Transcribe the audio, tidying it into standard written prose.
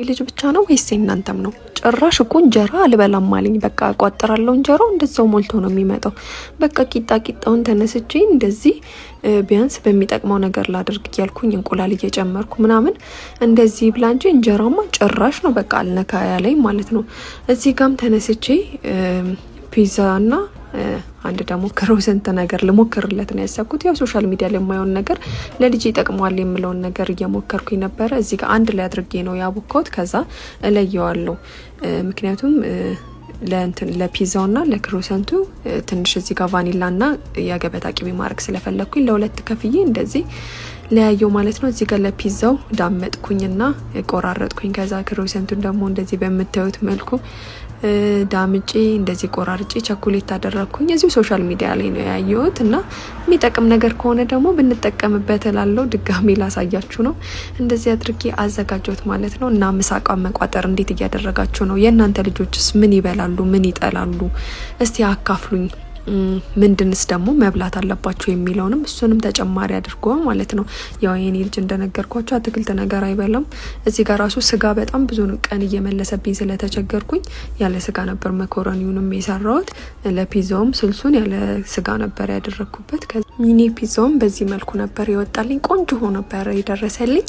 ልጅ ብቻ ነው ወይስ የእናንተም ነው? ጭራሽ እኮ እንጀራ አልበላም አለኝ። በቃ እቋጥራለሁ፣ እንጀራው እንደዛው ሞልቶ ነው የሚመጣው። በቃ ቂጣ ቂጣውን ተነስቼ እንደዚህ ቢያንስ በሚጠቅመው ነገር ላድርግ እያልኩኝ እንቁላል እየጨመርኩ ምናምን እንደዚህ ብላ እንጂ እንጀራማ ጭራሽ ነው በቃ አልነካ ያለኝ ማለት ነው። እዚህ ጋም ተነስቼ ፒዛ እና አንድ ደግሞ croissant ነገር ልሞክርለት ነው ያሰብኩት። ያው social media ላይ የማየውን ነገር ለልጅ ይጠቅመዋል የምለውን ነገር እየሞከርኩኝ ነበረ። እዚህ ጋር አንድ ላይ አድርጌ ነው ያቦካሁት። ከዛ እለየዋለሁ፣ ምክንያቱም ለእንትን ለፒዛውና ለ croissant ኡ ትንሽ እዚህ ጋር ቫኒላና የገበታ ቅቤ ማድረግ ስለፈለግኩኝ ለሁለት ከፍዬ እንደዚህ ለያየው ማለት ነው። እዚህ ጋር ለፒዛው ዳመጥኩኝና ቆራረጥኩኝ። ከዛ croissant ኡን ደግሞ እንደዚህ በምታዩት መልኩ ዳምጬ እንደዚህ ቆራርጬ ቸኮሌት አደረግኩኝ። እዚሁ social media ላይ ነው ያየሁት እና የሚጠቅም ነገር ከሆነ ደግሞ ብንጠቀምበት እላለሁ። ድጋሜ ላሳያችሁ ነው። እንደዚህ አድርጌ አዘጋጀሁት ማለት ነው። እና ምሳቃ መቋጠር እንዴት እያደረጋችሁ ነው? የእናንተ ልጆችስ ምን ይበላሉ? ምን ይጠላሉ? እስቲ አካፍሉኝ። ምንድንስ ደግሞ መብላት አለባቸው የሚለውንም እሱንም ተጨማሪ አድርጎ ማለት ነው። ያው የኔ ልጅ እንደነገርኳቸው አትክልት ነገር አይበላም። እዚህ ጋር ራሱ ስጋ በጣም ብዙ ቀን እየመለሰብኝ ስለተቸገርኩኝ ያለ ስጋ ነበር መኮረኒውንም የሰራሁት። ለፒዛውም ስልሱን ያለ ስጋ ነበር ያደረግኩበት። mini ፒዛውም በዚህ መልኩ ነበር የወጣልኝ። ቆንጆ ሆኖ ነበር የደረሰልኝ።